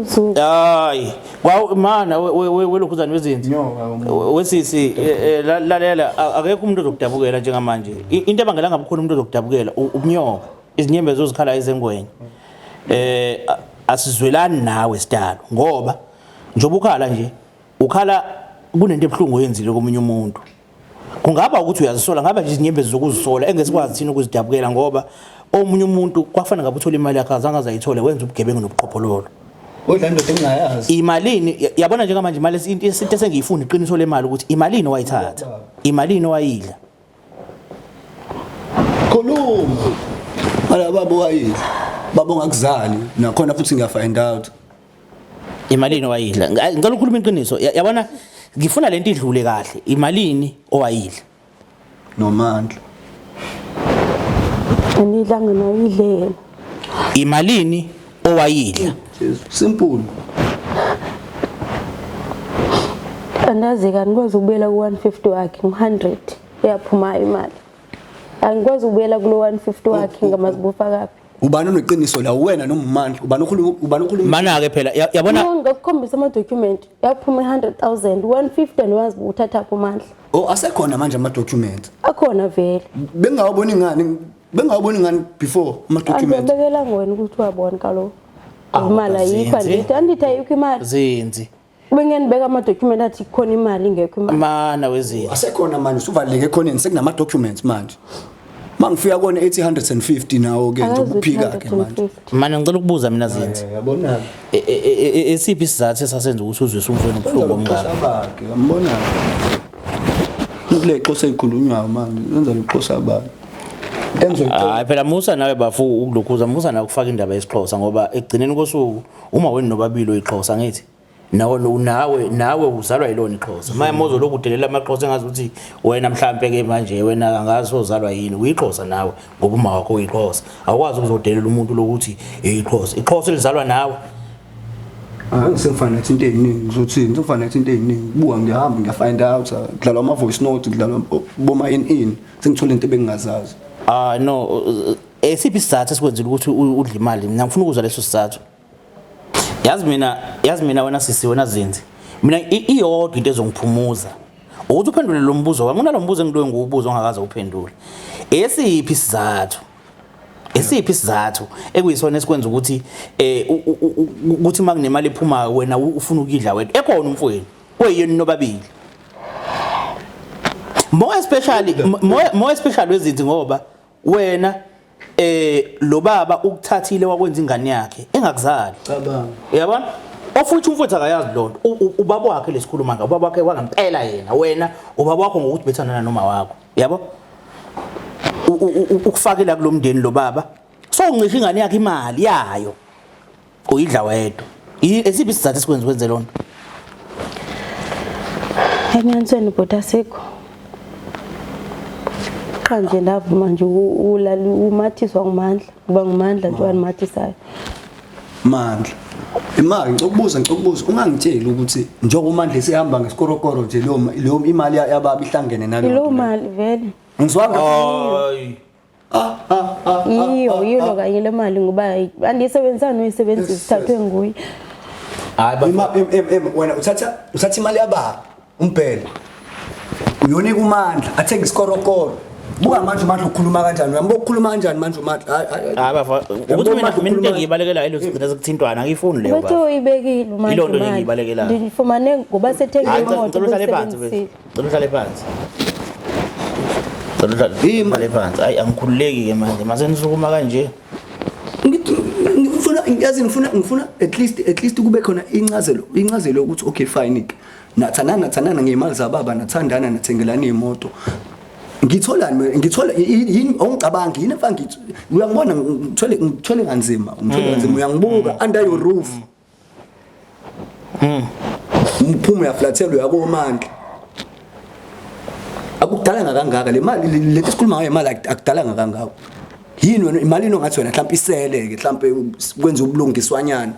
Uzuku. Hayi, kwaw mana welokhuzana wezinzi. Wesisi, lalela, akekho umuntu ozokudabukela njengamanje. Into ebangela ngabe khona umuntu ozokudabukela ubunyoka, izinyembezi ozikhala ezengwenya. Asizwelani nawe sidalo, ngoba njengoba ukhala nje, ukhala kunento ebuhlungu oyenzile komunye umuntu. Kungaba ukuthi uyazisola, ngaba nje izinyembezi zokuzisola engesikwazi thina ukuzidabukela, ngoba omunye umuntu kwafana ngabe uthola imali yakhe azange azayithole, wenza ubugebengu nobuqhophololo. Kodwa indoda engingayazi. Imalini yabona njengamanje imali into esengiyifuna iqiniso lemali, ukuthi imalini owayithatha, imalini owayidla. Khuluma. Ala baba wayidla. Baba ongakuzali nakhona futhi ngiya find out. Imalini owayidla? Ngicela ukukhuluma iqiniso. Yabona ngifuna lento idlule kahle, imalini owayidla? Nomandla. Anidlanga nayo, idle yena. Imalini owayidla? Jesu, simple. Andazi-ke, angikwazi ukubuyela ku-150 wakhe, ngu-100 eyaphumayo imali. Angikwazi ukubuyela kulo 150 wakhe, ngamazi bufakaphi. Ubani oneqiniso la, wena noma uMandla? Ubani okhuluma, ubani okhuluma? Mana-ke phela yabona. No, ngakukhombisa ama-document, yaphuma i-100,000, 150 andiwazi uthathaphi uMandla. Oh, asekhona manje ama documents. Akhona vele. Bengawaboni ngani? Bengawaboni ngani before ama documents? Andibekelanga wena ukuthi wabona kaloku. Imali ayikho. Zinzi. Andithi ayikho imali. Zinzi. Bengenibeka ama-document athi kukhona imali, ingekho imali. Mana wezinzi. Asekhona manje, usuvaleleke ekhoneni, sekunama documents manje. Mangifika kona ethi 150 nawo ke nje Akazi ukuthi ukuphika ke manje. 150. Mana, ngicela ukubuza mina Zinzi. Yabona. Esiphi isizathu esasenza ukuthi uzwise umfowenu ubuhlungu omngaka? Bakhe yambona. Kule xhosa ekhulunywayo manje, yenza lexhosa bakhe. Enzoyithola. Hayi phela, musa nawe bafu ukulokhuza, musa nawe ukufaka indaba yesiXhosa, ngoba ekugcineni kosuku uma wena nobabili uyixhosa, ngithi nawe nawe uzalwa yilona iXhosa. Manje mozo lokhu udelela amaXhosa engazi ukuthi wena mhlambe ke manje wena angazi ozalwa yini, uyixhosa nawe ngoba uma wakho uyixhosa. Awukwazi ukuzodelela umuntu lokuthi ixhosa, ixhosa elizalwa nawe. Ah, ngisengifanele into eziningi ngizothini ngizofanele into eziningi buka ngiyahamba ngiyafind out ah, kudlalwa ama voice note kudlalwa boma in in sengithola into ebengingazazi. Ah no, esiphi isizathu esikwenzile ukuthi udle imali? Mina ngifuna ukuzwa leso sizathu. Yazi mina wena sisi, wena Zinzi. Mina iyodwa into ezongiphumuza. Ukuthi uphendule lo mbuzo wami, unalo mbuzo engiloyo ngiwubuza ongakaze uphendule. Esiphi isizathu? Esiphi isizathu ekuyisona esikwenza ukuthi ukuthi makunemali ephuma wena ufuna ukudla wedwa? Ekhona umfowenu kweyenu nobabili. More especially wezinto ngoba wena lo baba ukuthathile wakwenza ingane yakhe engakuzali. Cabanga. Uyabona? Ofuthi umfowethu akayazi lonto. Ubaba wakhe lesikhuluma ngawo. Ubaba wakhe wangempela yena. Wena ubaba wakho ngokuthi bethandana noma wakho. Yabo? Ukufakela kulomndeni lo baba. So uncisha ingane yakhe imali yayo. Uyidla wedwa. Esiphi isizathu esikwenza wenze lonto? Enyanisweni bhuti asikho. Qha nje ndavuma nje ulala umathiswa nguMandla, kuba nguMandla nje wandimathisayo. Mandla. Imali ngicela ukubuza ungangitsheli ukuthi njengoba uMandla esehamba ngesikorokoro nje leyo imali yababa ihlangene naleyo. Yiloo mali vele. Ngizwanga. Hayi. Ah ah ah. Yiyo kanye le mali ngoba andiyisebenzisanga noyisebenzisa ithathwe nguye. Hayi ba. Ima im wena uthatha imali yababa umbhele. Uyonika uMandla athenge isikorokoro. Buka manje uMandla ukhuluma kanjani? Uyambuka ukukhuluma kanjani manje uMandla? Hayi hayi. Hayi bafa, ukuthi mina into engiyibalekela ilo sigcina sekuthintwana angiyifuni leyo Bethe baba. uyibekile uMandla. Yiloo nto nje imali. engiyibalekelayo. Ndifumane ngoba sethenge Hayi, imoto ngicela uhlale phansi ubuyisebenzisile. mfethu. Ngicela uhlale phansi. Ngicela uhlale phansi. Hayi angikhululeki ke manje. Mase nisukuma kanje. Ngithi ngifuna yazi ngifuna at least kube khona incazelo yokuthi okay fine ke nathandana nathandana ngezimali zababa nathandana nathengelana imoto ngitholani mina? Ngithola yini ongicabangi yini mfana ngithi uyangibona ngithwele kanzima ngithwele kanzima uyangibuka under your roof umphuma uyaflathela uyakomandla akudalanga kangaka le mali lento esikhuluma ngayo imali akudalanga kangako yini wena imali ongathi wena mhlawumbe isele ke mhlawumbe kwenza ubulungiswanyana.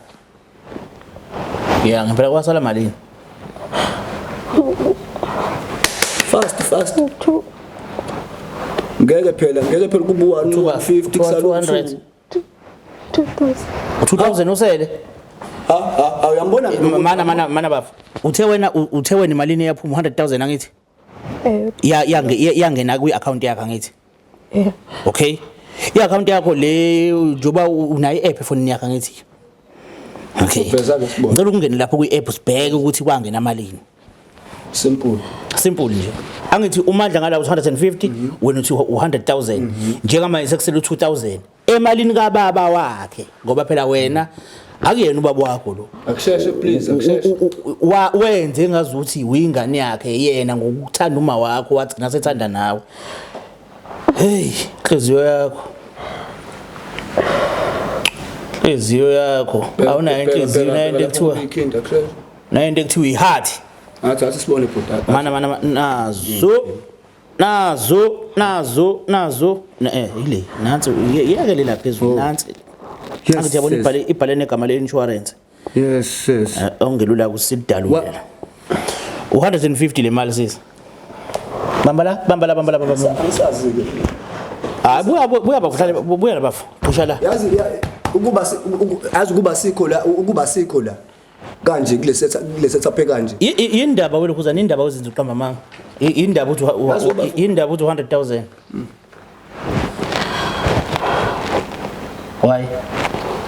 Ya ngempela kwasala malini? Fast fast. Two. Ngeke phela kuba 150 kusala 200. 2000. 2000 usele. Ha ha uyambona. Mana mana mana bafa. Uthe wena imalini eyaphuma 100,000 angithi? Eh. Ya yangena kwi account yakho angithi? Eh. Okay. I-account yakho le njoba unayo i-app efonini yakho angithi? Okay. Veza-ke sibone. Ngicela ukungena lapho kwi-app sibheke ukuthi kwangena malini. Simple. Simple nje. Angithi uMandla ngala 250 wena uthi 100,000 njengamanje sekusele 2000 emalini kababa wakhe ngoba phela wena akuyena ubaba wakho lo. Akusheshe please, akusheshe. Wenze ngazuthi uyingane yakhe yena ngokuthanda uma wakho wathi nasethanda nawe. Hey, inhliziyo yakho. Inhliziyo yakho. Awunayo inhliziyo nayo into ekuthiwa Ikhinda akusheshe. Nayo into ekuthiwa i-heart. Athi sibone bhuti. Mana mana nazo nazo nazo nazo ile nansi iyake lela phezulu nansi. Angithi yabona ibhale negama le-insurance. Yes. Ongelula kusidalulela 150 le mali sisi. Bamba la, bamba la, bamba la, bamba la. Angisazi ke. Hayi buya buya bafu, hlale buya la bafu. Phusha la. Yazi yazi ukuba sikho la kanje kule setup kanje. Yindaba wena kuzana indaba wezinto uqamba amanga. Indaba uthi Yazi indaba uthi 100,000. Why?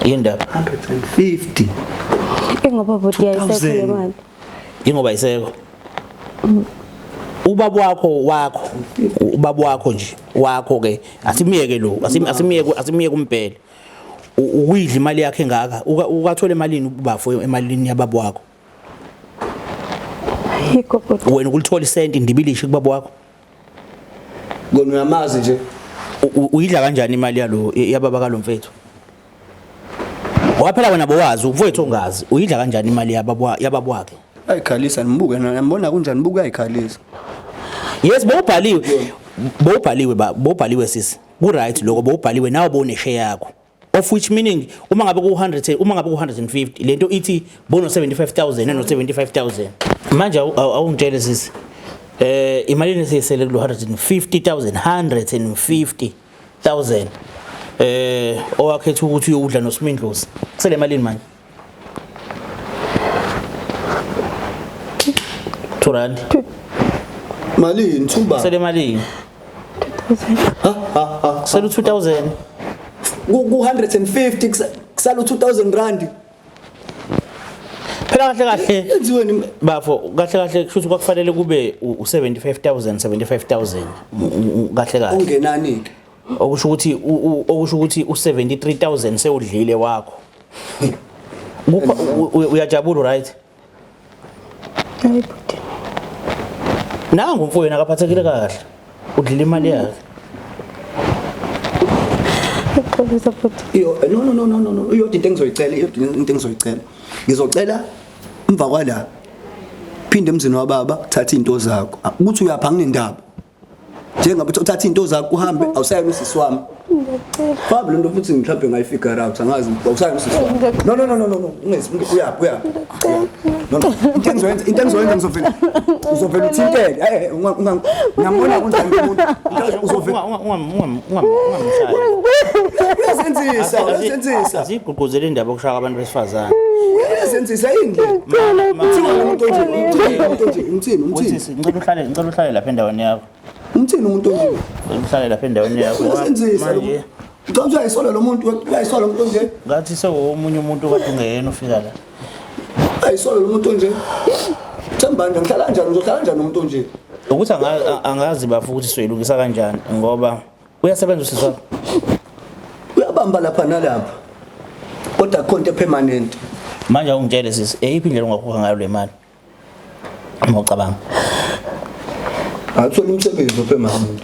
Indaba. 150. Ingoba bhuti yayisekho le 2000. mali. Ingoba isekho. Ubaba wakho ubaba wakho nje wakho ke asimiyeke lo asimiyeke umbhele. Ukuyidla imali yakhe engaka ukathola emalini ubafo emalini yababa wakho. Yikho bhuti. Wena ukulithola isenti indibilishi kubaba wakho. Kona uyamazi nje. Uyidla kanjani imali yalo yababa kalomfethu? Ngoba phela wena bowazi umfowethu ongazi uyidla kanjani imali yababa wakhe? Ayikhalisa nimbuke nambona kunjani buka ayikhalisa. Yes bowubhaliwe. Bowubhaliwe ba bowubhaliwe sisi. Ku right lokho bowubhaliwe nawe bone share yakho. Of which meaning uma ngabe ku-100, uma ngabe ku-150, lento ithi bono 75,000 eno 75,000. Manje awungitshele sisi, imalini esiyisele kulo 150,000, 150,000 owakhetha ukuthi uyodla noSimindlozi, kusele malini manje? 2 rand. Malini thuba? Sele malini? Ha ha ha. Sele 2000. Ku 150 kusala 2000 rand. Phela kahle kahle, Yenziweni? bafo, kahle kahle kusho ukuthi kwakufanele kube u-75,000, 75,000 kahle kahle. Ungenani ke? Okusho ukuthi u-73,000 sewudlile wakho. Kukho uyajabula, right? Hayi bhuti. Nangu umfowenu akaphathekile kahle, udlile imali yakhe. Ngixolisa bhuti. Iyo, no no no no no no, iyodwa into engizoyicela, iyodwa into engizoyicela. Ngizocela emva kwala phinde emzini wababa, thatha izinto zakho. Ukuthi uyapha nginendaba. Njengabe uthatha izinto zakho uhambe, awusayena usisi wami. Ngiyacela. Faba lento futhi mhlawumbe ngayifigure out, angazi, awusayena usisi wami. No no no no no no, ungezi, uyaphi, uyaphi. No no, into engizoyenza ngizovela uthinteke. Eh, unga ngiyambona kunjani umuntu. Uzovela Ungamshayi. Uyazenzisa, uyazenzisa. Asigqugquzele indaba yokushaya abantu besifazane. Uyazenzisa yini le? Kuthiwa umuntu onje, umthini umuntu onje, umthini, umthini. Uthi ngicela uhlale lapha endaweni yakho. Umthini umuntu onje? Ngicela uhlale lapha endaweni yakho. Uyazenzisa lo. Manje Ngicabanga uyayisola lo muntu, uyayisola umuntu onje. ngathi sewomunye umuntu kade ungeyena ufika la. Uyayisola lo muntu onje. Themba nje, ngihlala kanjani, uzohlala kanjani nomuntu onje? Ukuthi angazi bafo ukuthi soyilungisa kanjani, ngoba uyasebenza usisi wakho. Uyabamba lapha nalapha. Kodwa akukho into permanent. Manje awungitshele sisi, eyiphi indlela ongakhokha ngayo le mali? Uma ucabanga. Athola umsebenzi opermanent.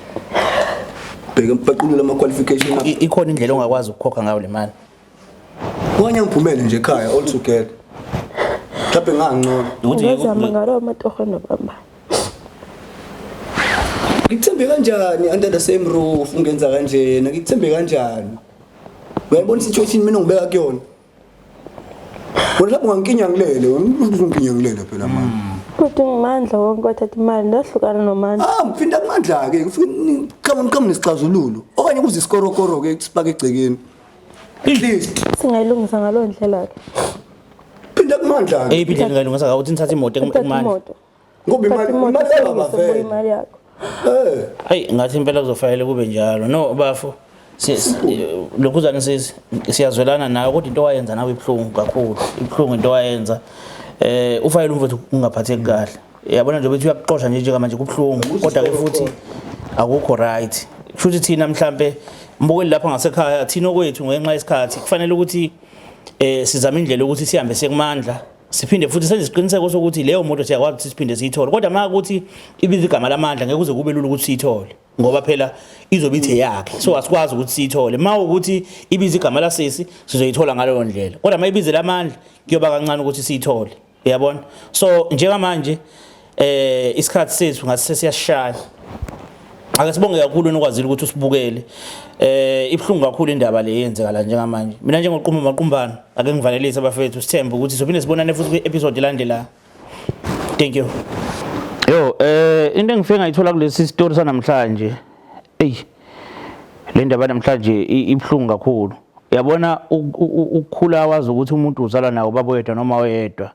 Bheka baqulula ama qualification akho. Ikhona indlela ongakwazi ukukhokha ngayo le mali? Wanya ngiphumele nje ekhaya all together. Mhlawumbe ngangcono. Ukuthi Ngazama ngalawo matoho nobamba. Ngikuthembe kanjani under the same roof ungenza kanjena? Ngikuthembe kanjani? Uyayibona situation mina ngibeka kuyona. Wena lapho ungangikinya ngilele, uzongikinya ngilele phela manje. Bhuti, ngimandla wonke wathatha imali, ndahlukana nomandla. Ah, ngiphinda kumandla ke, ufike come come nesixazululo. Okanye kuze isikorokoro ke sipake egcekeni. At least Singayilungisa ngaloo ndlela ke. phinda kumandla ke. Eyiphi indlela engayilungisa ngayo ukuthi nithathe imoto Uthathe kumandla? imoto. Ngoba Uthathe imali imoto, imali yababa usebenzise kuyo vele. imali yakho. Eh, Hayi, ngathi impela kuzofanele kube njalo. No bafo, lokhuzane sisi, siyazwelana nawe, kodwa into owayenza nawe ibuhlungu kakhulu, ibuhlungu into owayenza. Ufayele umfowethu ungaphatheki kahle, yabona nje bethi uyakuxosha nje njengamanje, kubuhlungu, kodwa ke futhi akukho right. Kusho thina mhlambe mbukeli lapha ngasekhaya, thina okwethu ngenxa yesikhathi kufanele ukuthi sizame indlela yokuthi sihambe sekumandla, siphinde futhi senze isiqiniseko sokuthi leyo moto siyakwazi ukuthi siphinde siyithole. Kodwa uma ukuthi ibiza igama lamandla, ngeke kuze kube lula ukuthi siyithole, ngoba phela izobe ithe yakhe, so asikwazi ukuthi siyithole. Uma ukuthi ibiza igama lasisi, sizoyithola ngaleyo ndlela, kodwa uma ibize lamandla kuyoba kancane ukuthi siyithole, uyabona. So njengamanje isikhathi sethu ngathi sesiyashaya. Ake sibonge kakhulu enikwazile ukuthi usibukele. Ibuhlungu kakhulu indaba le yenzeka la njengamanje. Mina njengoqumba maqumbana, ake ngivalelise abafethu, sithembe ukuthi sophinde sibonane futhi kwi-episode elandelayo. Thank you. Yo, into engifike ngayithola kulesi story sanamhlanje. Ey. Le ndaba namhlanje ibuhlungu kakhulu. Uyabona ukukhula wazi ukuthi umuntu uzalwa nawo baba oyedwa noma oyedwa.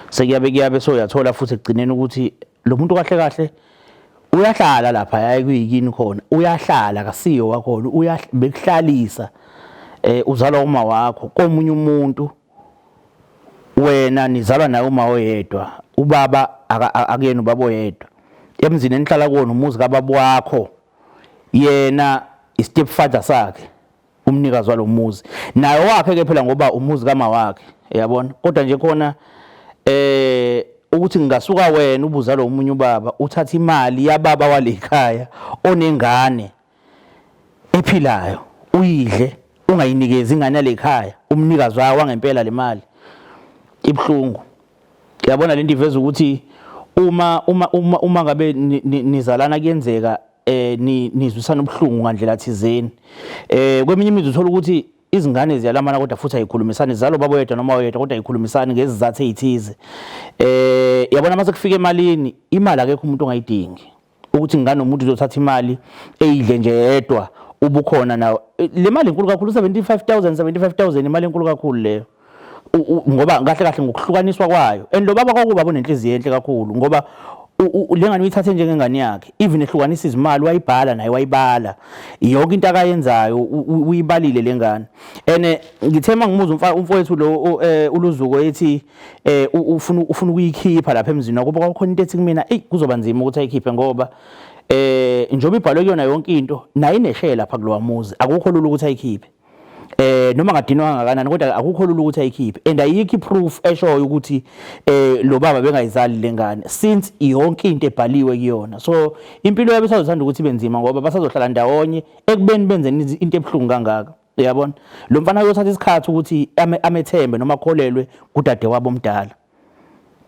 Sekuyabe kuyabe soyathola futhi ekugcineni ukuthi lo muntu kahle kahle uyahlala lapha, yayi kuyikini khona, uyahlala kasiyo wakhona, bekuhlalisa uzalwa uma wakho komunye umuntu, wena nizalwa naye uma oyedwa, ubaba akuyena ubaba oyedwa emzini enihlala kuwona, umuzi kababa wakho, yena i-stepfather sakhe umnikazi walomuzi naye wakhe ke phela, ngoba umuzi kama wakhe, uyabona. Kodwa nje khona ukuthi ngingasuka wena ubuza lo munye ubaba uthatha imali yababa walekhaya onengane ephilayo, uyidle ungayinikezi ingane yalekhaya umnikazi wayo wangempela le mali, ibuhlungu. Yabona lento iveza ukuthi uma ngabe nizalana kuyenzeka nizwisana ubuhlungu ngandlela thizeni. Kweminye imizi uthola ukuthi Izingane ziyalamana kodwa futhi ayikhulumisani, zalo baba oyedwa noma oyedwa kodwa ayikhulumisani ngezizathu ezithize. Yabona mase kufika emalini, imali akekho umuntu ongayidingi. Ukuthi ngane umuntu uzothatha imali eyidle nje yedwa ubukhona nawo. Le mali inkulu kakhulu, 75,000, 75,000 imali enkulu kakhulu leyo. Ngoba kahle kahle ngokuhlukaniswa kwayo, and lo baba kwakuba bonenhliziyo enhle kakhulu ngoba le ngane uyithathe njengengane yakhe, even ehlukanisa izimali wayibhala naye, wayibala yonke into akayenzayo, uyibalile le ngane. And ngithe mangimuzwa umfowethu lo uLuzuko ethi ufuna ukuyikhipha lapha emzini wakubo, kwakukhona into ethi kumina eyi kuzoba nzima ukuthi ayikhiphe ngoba njengoba ibhalwe kuyona yonke into, naye ineshare lapha kulowa muzi, akukho lula ukuthi ayikhiphe. Noma ngadinwa kangakanani kodwa akukho lula ukuthi ayikhiphe, and ayikho iproof eshoyo ukuthi lo baba bengayizali lengane since yonke into ebhaliwe kuyona. So impilo yabo isazothanda ukuthi ibe nzima ngoba basazohlala ndawonye ekubeni benze into ebuhlungu kangaka. Uyabona, lo mfana uyothatha isikhathi ukuthi amethembe noma akholelwe kudade wabo omdala.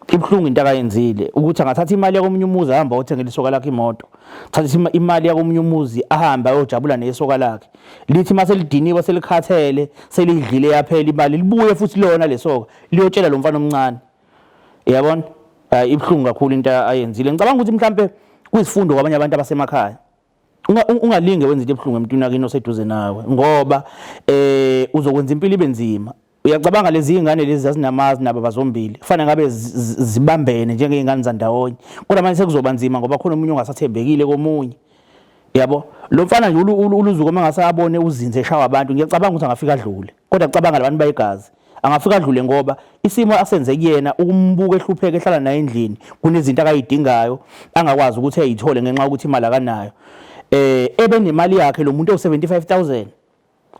Ibuhlungu into akayenzile ukuthi angathatha imali yakomunye umuzi ahambe ayothengela isoka lakhe imoto, thatha imali yakomunye umuzi ahambe ayojabula nesoka lakhe, lithi uma selidiniwe selikhathele selidlile yaphela imali, libuye futhi lona lesoka liyotshela lo mfana omncane. Uyabona, ibuhlungu kakhulu into ayenzile. Ngicabanga ukuthi mhlambe kuyisifundo kwabanye abantu abasemakhaya. Ungalinge wenze into ebuhlungu emntwini wakini oseduze nawe ngoba uzokwenza impilo ibe nzima. Uyacabanga lezi ingane lezi zazinamazi nabo bazombili, kufanele ngabe zibambene njengey'ngane zandawonye, kodwa manje sekuzoba nzima ngoba khona omunye ongasathembekile komunye. Yabo, lo mfana nje uLuzuko uma ngase abone uZinzi eshawa abantu, ngiyacabanga ukuthi angafika adlule, kodwa cabanga labantu bayigazi, angafika adlule ngoba isimo asenze kuyena ukumbuka ehlupheka ehlala naye endlini, kunezinto akayidingayo angakwazi ukuthi ayithole ngenxa yokuthi imali akanayo. Ebe nemali yakhe lo muntu ewu-75,000.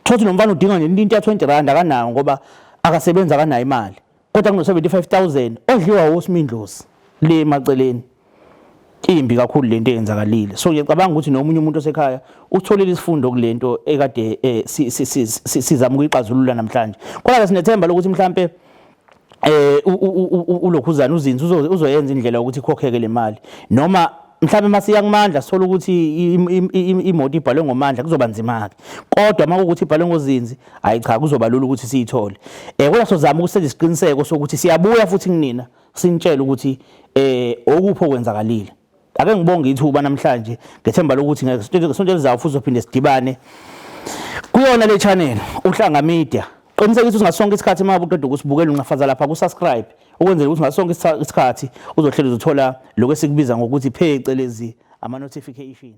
Thothi lo mfana udinga nje into ya 20 rand akanayo ngoba akasebenzi, akanayo imali, kodwa kuno 75,000 odliwa wosimindlozi le emaceleni. Imbi kakhulu lento eyenzakalile. So ngiyacabanga ukuthi nomunye umuntu osekhaya utholile isifundo kulento ekade sizama ukuyixazulula namhlanje. Kodwa sinethemba lokuthi mhlambe ulokhuzana uZinzi uzoyenza indlela yokuthi ikhokheke le mali, noma mhlawumbe masiya kuMandla sithola ukuthi imoto ibhalwe ngoMandla, kuzoba nzima-ke. Kodwa uma kuwukuthi ibhalwe ngoZinzi, hhayi cha, kuzoba lula ukuthi siyithole. Kodwa sozama ukusenza isiqiniseko sokuthi siyabuya futhi kunina sinitshele ukuthi okuphi okwenzakalile. Ake ngibonge ithuba namhlanje ngethemba lokuthi ngesonto elizayo futhi sophinde sidibane kuyona le channel Uhlanga Media. Qinisekisa ukuthi ngaso sonke isikhathi uma uqeda ukusibukela ungafaza lapha ku-subscribe ukwenzela ukuthi ngaso sonke isikhathi uzohlezi uthola lokho esikubiza ngokuthi phecelezi ama-notification.